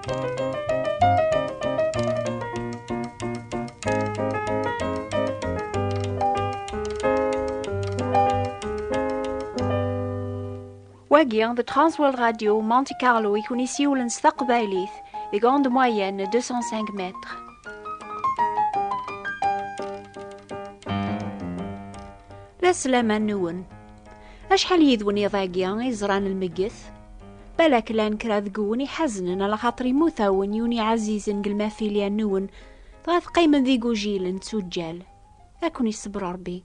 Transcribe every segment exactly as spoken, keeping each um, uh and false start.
Wagi d Transworld Radio Monte Carlo i kun-isiwlen s taqbaylit deg onde moyenne deux cent cinq mètres. La sslam-nwen. Acḥal yid-wen iḍ-agi i ẓran lmegged? Balak llan kra deg-wen iḥaznen ala xaṭer imut-awen yiwen iɛazizen deg lmafilya-nwen, dɣa teqqimen d igujilen d tuǧǧal. Ad ken-iṣebber Ṛebbi.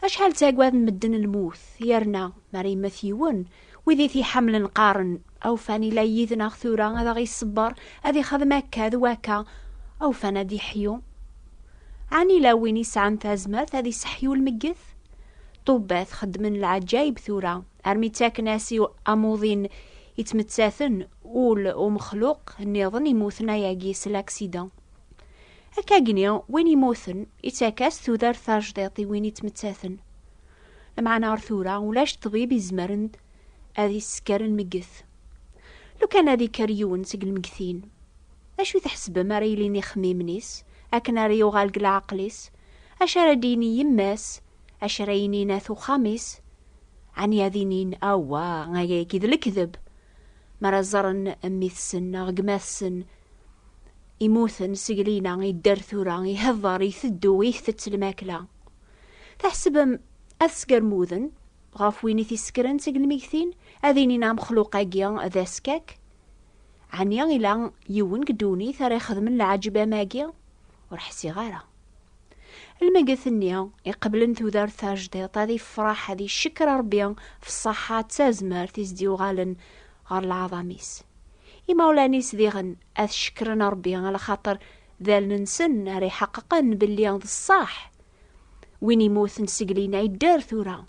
Acḥal ttagaden medden lmut, yerna mi ara yemmet yiwen, wid i t-iḥemmlen qqaren, "Awfan ila yid-neɣ tura, ad aɣ-iṣebber, ad ixdem akka d wakka, awfan ad iḥyu." Ɛni ila win isɛan tazmert ad iseḥyu lmegged? Ṭubbat xeddmen lɛaǧayeb tura, armi ttaken-as i amuḍin ittmettaten ul umexluq nniḍen imuten ayagi s laksidan. Akkagni, win imuten, ittak-as tudert tajdiṭ i win ittmettaten. Lameɛna ar tura, ulac ṭṭbib izemren ad issker lmegged. Lukan ad ikker yiwen seg lmegtin, acu i tḥesbem ara yilin ixemmimen-is, akken ara yuɣal deg leɛqel-is? Acu ara d-yini yemma-s? Acu ara yinin at uxxam-is? Ɛni ad inin, "Awwa, ayagi d lekdeb"? Mi ara ẓren mmi-tsen neɣ gma-tsen, imuten seg lina, idder tura, ihedder, iteddu, itett lmakla. Tḥesbem ad sgermuden ɣef win i t-isekren seg lmegtin, ad inin amexluq-agi d askak? Ɛni ila yiwen deg ddunit ara ixedmen lɛaǧeb am agi? Ur ḥsiɣ ara. Lmeggtet-nni iqeblen tudert tajdiṭ ad ifreḥ, ad icekkeṛ Ṛebbi f ṣṣaḥa d tazmert i s-d-yuɣalen ɣer leɛḍam-is. Imawlan-is diɣen ad cekkren Ṛebbi, ala xaṭer d allen-nsen ara iḥeqqeqen belli d ṣṣeḥ. Win imuten seg lina yedder tura.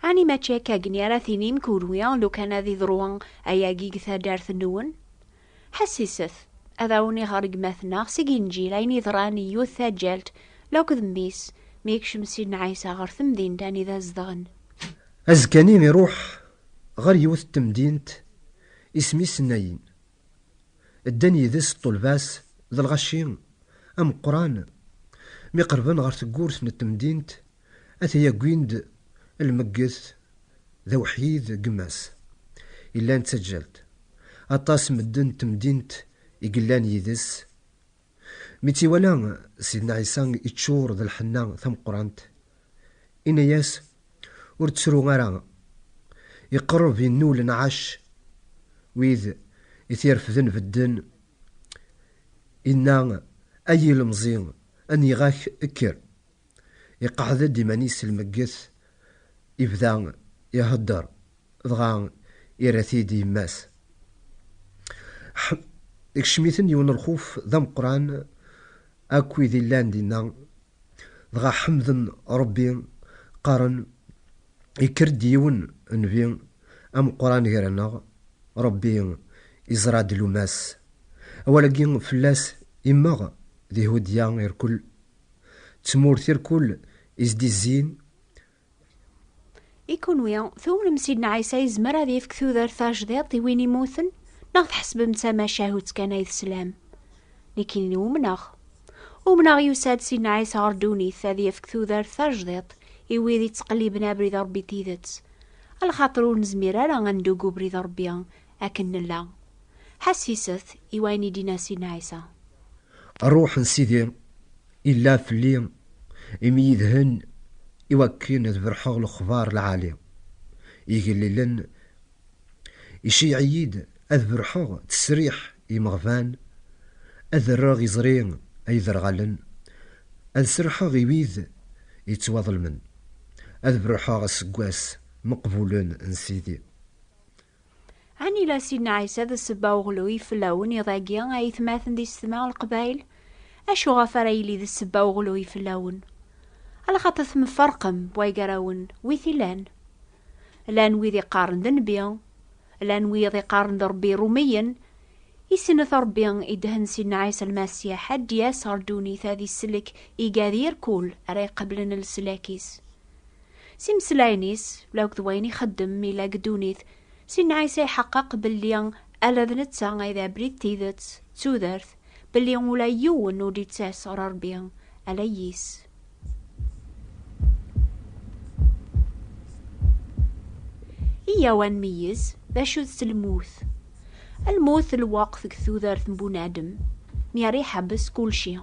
Ɛni mačči akkagni ara tinim kunwi lukan ad iḍru ayagi deg taddart-nwen? Ḥessiset, ad awen-iɣer gma-tneɣ seg Inǧil ayen yeḍran i yiwet taǧǧalt, lakked mmi-s, mi yekcem Sidna Ɛisa ɣer temdint anida zedɣen. Azekka-nni iruḥ ɣer yiwet n temdint isem-is Nayin. Ddan yid-s ṭṭulba-s d lɣaci ameqqran. Mi qerben ɣer teggurt n temdint, ata yagwin-d lmeggez d awḥid n gma-s. Illan d taǧǧalt. Aṭas medden n temdint i yellan yid-s. Mi tt-iwala Sidna Ɛisa, iččur d lḥenna tameqqrant. Inna-yas, "Ur ttru ara." Iqerreb innul nɛac wid i t-irefden bedden. Inna, "Ay ilemẓi, aniɣ-ak, kker." Iqeɛɛed-d iman-is lmeggez, ibda ihedder, dɣa irra-t-id i yemma-s. Ḥ-, ikcem-iten yiwen lxuf d ameqqran akk wid illan dinna, dɣa ḥemden Ṛebbi, qqaren, "Ikker-d yiwen nnbi ameqqran gar-aneɣ, Ṛebbi iẓra-d luma-s. Awal-agi fell-as immeɣ di Hudya irkel, d tmurt irkel i s-d-izzin." I kunwi, tumnem Sidna Ɛisa yezmer ad yefk tudert tajdiṭ i win imuten, neɣ tḥesbem d tamacahut kan ay teslam? Nekkini umneɣ. Umneɣ yusa-d Sidna Ɛisa ɣer ddunit ad yefk tudert tajdiṭ i wid yettqelliben abrid Ṛebbi tidet. Lxaṭer ur nezmir ara ad neddu deg ubrid Ṛebbi akken nella. Ḥessiset i wayen i d-yenna Sidna Ɛisa. Ṛṛuḥ n Sidi illa fell-i, imi yedhen i wakken ad berrḥeɣ lexbar lɛali. Igellilen, iceyyeɛ-iyi-d ad berrḥeɣ ttesriḥ i imeɣban, ad rreɣ iẓri ay iderɣalen, ad serrḥeɣ i wid yettwaḍelmen, ad berrḥeɣ aseggas meqbulen n Sidi. Ɛni ila Sidna Ɛisa d ssebba uɣluy fell-awen iḍ-agi ay aytmaten d yessetma n Leqbayel? Acu ɣef ara yili d ssebba uɣluy fell-awen? Alaxaṭer temferqem way gar-awen wi t-ilan. Llan wid iqqaren d nnbi, llan wid iqqaren d Ṛebbi Iṛumiyen. Isnet Ṛebbi idhen Sidna Ɛisa Lmasiḥ ad d-yas ɣer ddunit ad isellek igad irkul ara iqeblen leslak-is. S imeslayen-is, akked wayen ixeddem mi yella deg ddunit, Sidna Ɛisa iḥeqqeq belli Ala d netta ay d abrid, tidet, d tudert, belli ula yiwen ur d-ittas ɣer Ṛebbi ala yis. Iyyaw ad nmeyyez d acu-tt lmut. Lmut, lweqt deg tudert n bunadem mi ara iḥebbes kulci,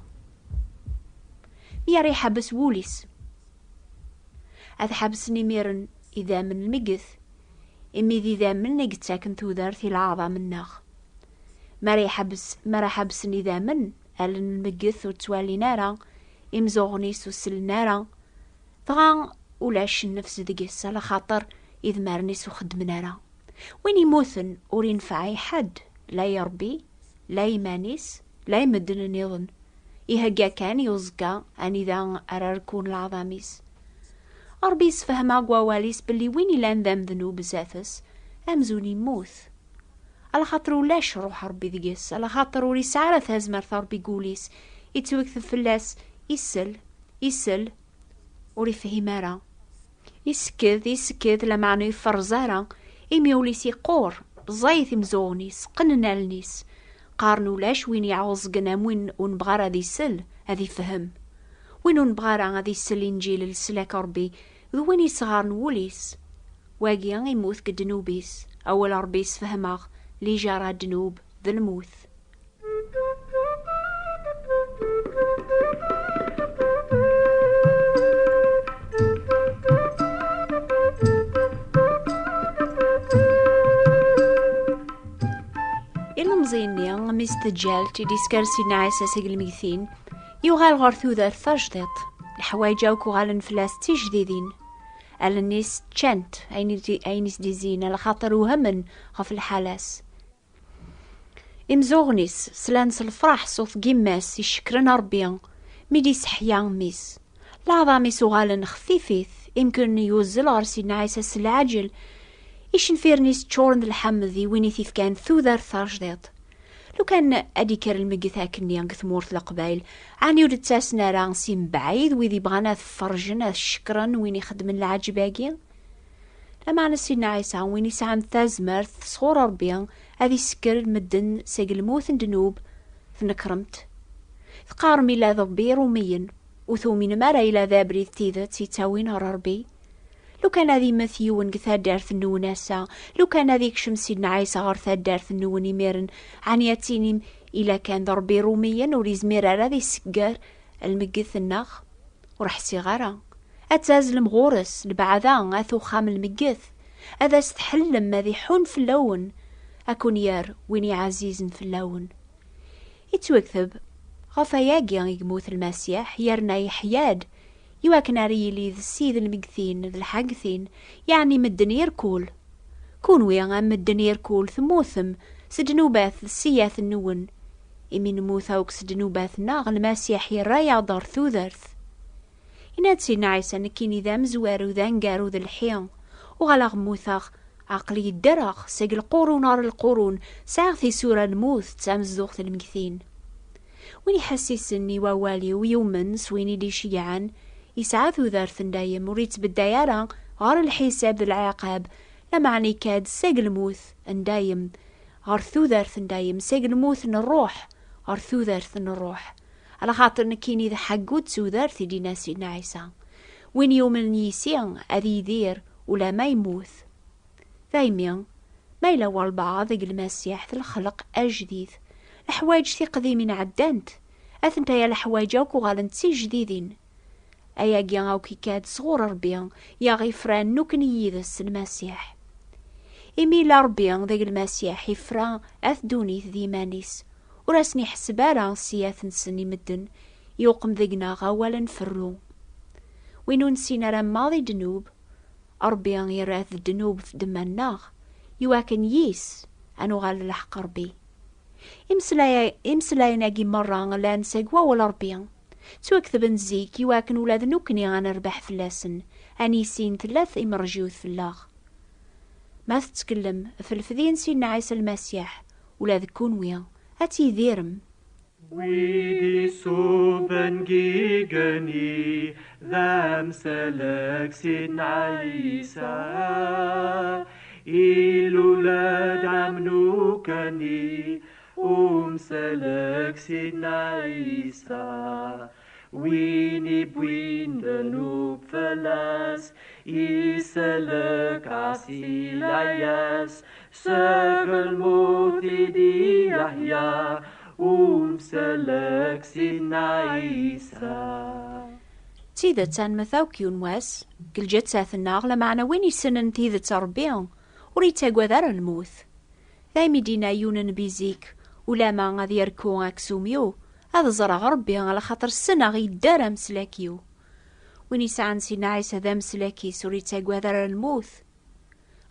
mi ara iḥebbes wul-is. Ad ḥebsen imiren idammen n lmeggit, imi d idammen i yettaken tudert i leɛḍam-nneɣ. Mi ara iḥebbes, mi ara ḥebsen idammen, allen n lmeggit ur ttwalin ara, imzuɣen-is ur sellen ara, dɣa ulac nnefs deg-s, ala xaṭer idmaren-is ur xeddmen ara. Win imuten ur ineffeɛ i ḥedd, la i Ṛebbi, la i iman-is, la i medden nniḍen. Ihegga kan i uẓekka anida ara rkun leɛḍam-is. Ṛebbi yessefhem-aɣ deg wawal-is belli win ilan d amednub zdat-s, amzun immut. Ala xaṭer ulac Ṛuḥ Ṛebbi deg-s, ala xaṭer ur yesɛi ara tazmert Ṛebbi deg wul-is, ittwekteb fell-as isel, isel, ur ifhim ara. Isekked, isekked, lameɛna ur iferreẓ ara, imi ul-is iqqur, ẓẓayit imzuɣen-is, qqnen allen-is. Qqaren ulac win iɛuẓgen am win ur nebɣi ara ad isel, ad ifhem. Win ur nebɣi ara ad isel Inǧil n leslak Ṛebbi, d win yesɣaren wul-is. Wagi immut deg ddnub-is. Awal Ṛebbi yessefhem-aɣ lijara ddnub d lmut. Ilemẓi-nni, mmi-s n teǧǧalt, i d-isker Sidna Ɛisa seg lmegtin, yuɣal ɣer tudert tajdiṭ. Leḥwayeǧ akk uɣalen fell-as d tijdidin. Allen-is ččant ayen i d-, ayen i s-d-izzin, ala xaṭer uhmen ɣef lḥala-s. Imzuɣen-is slan s lefraḥ ṣṣut n yemma-s icekkren Ṛebbi mi d-iseḥya mmi-s. Leɛḍam-is uɣalen xfifit, imken yuzzel ɣer Sidna Ɛisa s leɛǧel. Icenfiren-is ččuren d lḥemd i win i t-ifkan tudert tajdiṭ. Lukan ad d-ikker lmeggit akkenni deg tmurt n Leqbayel, ɛni ur d-ttasen ara si mebɛid wid ibɣan ad ferrjen, ad cekkren win ixeddmen leɛǧeb-agi? Lameɛna Sidna Ɛisa, win isɛan tazmert sɣur Ṛebbi ad isekker medden seg lmut n ddnub, tnekremt. Teqqarem ila d Ṛebbi Iṛumiyen, ur tuminem ara ila d abrid tidet ittawin ɣer Ṛebbi? Lukan ad immet yiwen deg taddart-nwen ass-a, lukan ad ikcem Sidna Ɛisa ɣer taddart-nwen imiren, ɛni ad tinim ila kan d Ṛebbi Iṛumiyen ur izmir ara ad isegger lmeggit-nneɣ? Ur ḥsiɣ ara. Ad tazzlem ɣur-s, lbeɛda, at uxxam n lmeggit. Ad as-tḥellem, ad iḥun fell-awen, ad ken-yerr win iɛzizen fell-awen. Ittwakteb, ɣef wayagi i yemmut Lmasiḥ, yerna yeḥya-d, iwakken ara yili d Ssid n lmeggtin d lḥagtin, yeɛni medden irkul. Kunwi, a medden irkul, temmutem s ddnubat d ssiyat-nwen. Imi nemmut akk s ddnubat-nneɣ, Lmasiḥ yerra-yaɣ-d ɣer tudert. Yenna-d Sidna Ɛisa, nekkini d amezwaru, d aneggaru, d lḥi. Uɣaleɣ mmuteɣ, aql-i ddreɣ, seg lqurun ɣer lqurun, sɛiɣ tisura n lmut d tamezduɣt n lmegtin. Win iḥessisen i wawal-iw, yumen s win i d-iceyyɛen, yesɛa tudert n dayem, ur yettbedday ara ɣer lḥisab d lɛiqab, lameɛna ikka-d seg lmut n dayem ɣer tudert n dayem, seg lmut n ṛṛuḥ ɣer tudert n ṛṛuḥ. Alaxaṭer nekkini d ḥeggu d tudert, i d-yenna Sidna Ɛisa. Win yumnen yis-i ad yidir ulamma yemmut. Daymi, ma yella walbeɛḍ deg Lmasiḥ d lexleq ajdid, leḥwayeǧ tiqdimin ɛeddant, atentaya leḥwayeǧ akk uɣalent d tijdidin. Ayagi akk ikka-d sɣur Ṛebbi, i aɣ-ifran nekkni yid-s s Lmasiḥ. Imi yella Ṛebbi deg Lmasiḥ, ifra at ddunit d yiman-is, ur asen-iḥesseb ara ssiyat-nsen i medden, yuqem deg-neɣ awal ad nferru. Win ur nessin ara maḍi ddnub, Ṛebbi yerra-t ddnub f ddemma-nneɣ, iwakken yis ad nuɣal lḥeqq Ṛebbi. Imeslaya-, imeslayen-agi merra llan seg wawal Ṛebbi. Ttwaketben zik iwakken ula d nekkni ad nerbeḥ fell-asen, ad nissin tella timerjiwt fell-aɣ. Ma tettkellem f lefdi n Sidna Ɛisa Lmasiḥ, ula d kunwi ad tidirem. Wid isuben deg igenni, d amsalak Sidna Ɛisa. Ilul-d amnukani umsalek Sidna Ɛisa, win iwwin ddnub fell-as, iselk-as i layas, seg lmut i d-yehya umsalek Sidna Ɛisa. D tidet, anmet akk yiwen wass, deg lǧettat-nneɣ, lameɛna win yessnen tidet n Ṛebbi, ur yettagad ara lmut. Daymi d-yenna yiwen n nnbi zik, ulama ad yerku aksum-iw, ad ẓreɣ Ṛebbi, alaxaṭer ssneɣ yedder ameslak-iw. Win yesɛan Sidna Ɛisa d ameslak-is, ur yettagad ara lmut.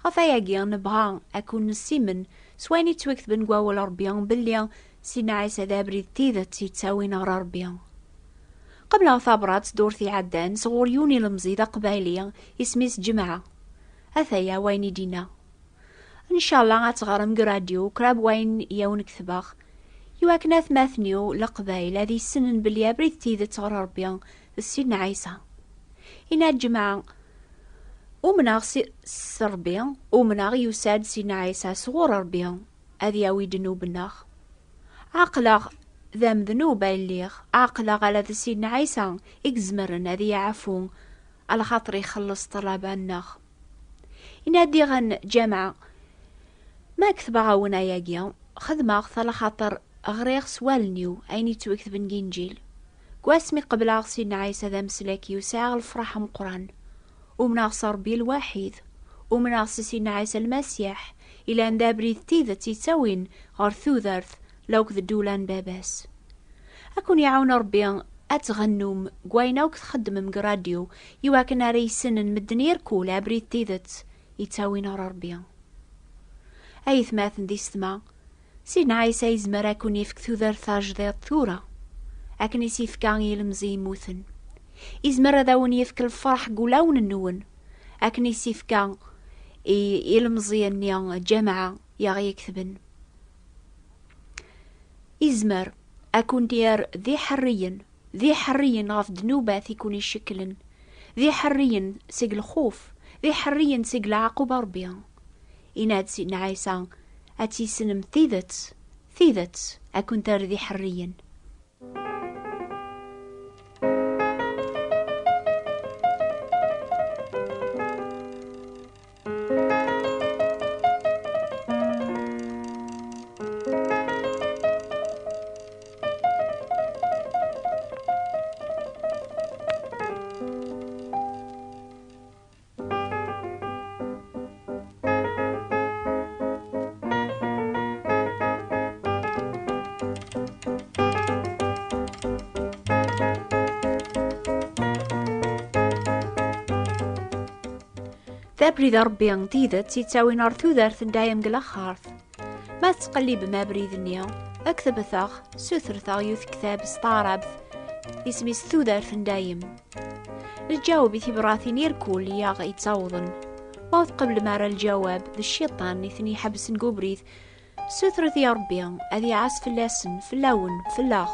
Ɣef ayagi, nebɣa ad kun-nessimen s wayen yettwaketben deg wawal Ṛebbi, belli Sidna Ɛisa d abrid d tidet yettawin ɣer Ṛebbi. Qebleɣ tabrat ddurt iɛeddan sɣur yiwen ilemẓi d aqbayli, isem-is Ǧemɛa. Ataya wayen i d-yenna. Ncallah ad teɣrem deg radyu kra n wayen i awen-ketbeɣ, iwakken atmaten-iw Leqbayel ad issnen belli abrid d tidet ɣer Ṛebbi d Sidna Ɛisa. Inna-d Ǧemɛa, umneɣ s, s Ṛebbi, umneɣ yusa-d Sidna Ɛisa sɣur Ṛebbi ad yawi ddnub-nneɣ. Ɛeqleɣ d amednub ay lliɣ, ɛeqleɣ ala d Sidna Ɛisa i izemren ad iyi-iɛfu, alaxaṭer ixelleṣ ṭṭlaba-nneɣ. Inna-d diɣen Ǧamɛa, ma ketbeɣ-awen ayagi, xedmeɣ-t alaxaṭer ɣriɣ s wallen-iw ayen yettwaketben deg Inǧil. Deg wasmi qebleɣ Sidna Ɛisa d ameslak-iw, sɛiɣ lefṛaḥ ameqqran. Umneɣ s Ṛebbi lwaḥid, umneɣ s Sidna Ɛisa Lmasiḥ, ilan d abrid d tidet yettawin ɣer tudert lakked ddula n Baba-s. Ad ken-iɛawen Ṛebbi ad tɣennum deg wayen akk txeddmem deg ṛṛadyu, iwakken ara issinen medden irkul abrid d tidet yettawin ɣer Ṛebbi. Aytmaten d yessetma, Sidna Ɛisa yezmer ad ken-yefk tudert tajdiṭ tura, akken i s-yefka i yilemẓi yemmuten. Yezmer ad awen-yefk lferḥ deg wulawen-nwen, akken i s-yefka i yilemẓi-nni Ǧamɛa i aɣ-iketben. Izmer ad ken-yerr d iḥerriyen, d iḥerriyen ɣef ddnubat i ken-icekklen, d iḥerriyen seg lxuf, d iḥerriyen seg leɛqub Ṛebbi. Inna-d Sidna Ɛisa, ad tissnem tidet, tidet ad ken-terr d iḥerriyen. D abrid n Ṛebbi n tidet yettawin ɣer tudert n dayem deg laxert. Ma tettqellibem abrid-nni, ktebet-aɣ, sutret-aɣ yiwet tektabt s taɛrabt, isem-is Tudert n Dayem. Lǧawab i tibratin irkul i aɣ-yettawḍen. Ma ur tqeblem ara lǧawab, d cciṭan i ten-iḥebsen deg ubrid, sutret i Ṛebbi ad iɛas fell-asen, fell-awen, fell-aɣ.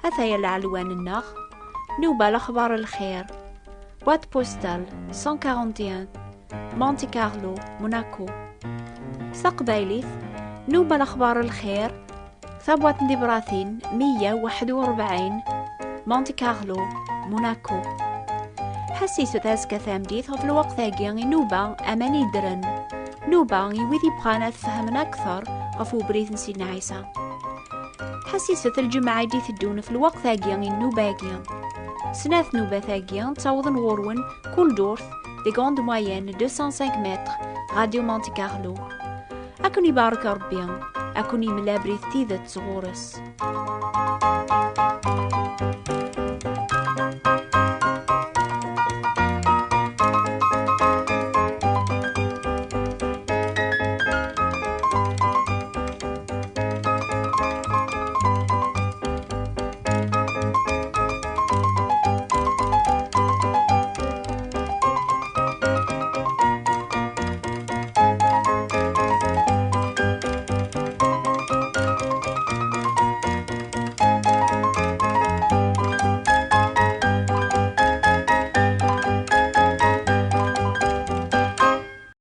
Ataya lɛelwan-nneɣ, Nuba Lexbar Lxir, boîte postale cent quarante et un, Monte Carlo, Monaco. S taqbaylit, Nuba Lexbar Lxir, tabwaṭ n tibratin meyya u waḥed u rebɛin, Monte Carlo, Monaco. Ḥassiset azekka tameddit ɣef lweqt-agi i Nuba aman yeddren. Nuba i wid yebɣan ad fehmen akter ɣef ubrid n Sidna Ɛisa. Ḥassiset lǧemɛa i d-iteddun ɣef lweqt-agi i nnuba-agi. Snat nnubat-agi ttawḍen ɣur-wen kul durt deg onde moyenne deux cent cinq mètres, Radio Monte Carlo. Ad ken-ibarek Ṛebbi, ad ken-imel abrid d tidet ɣur-s.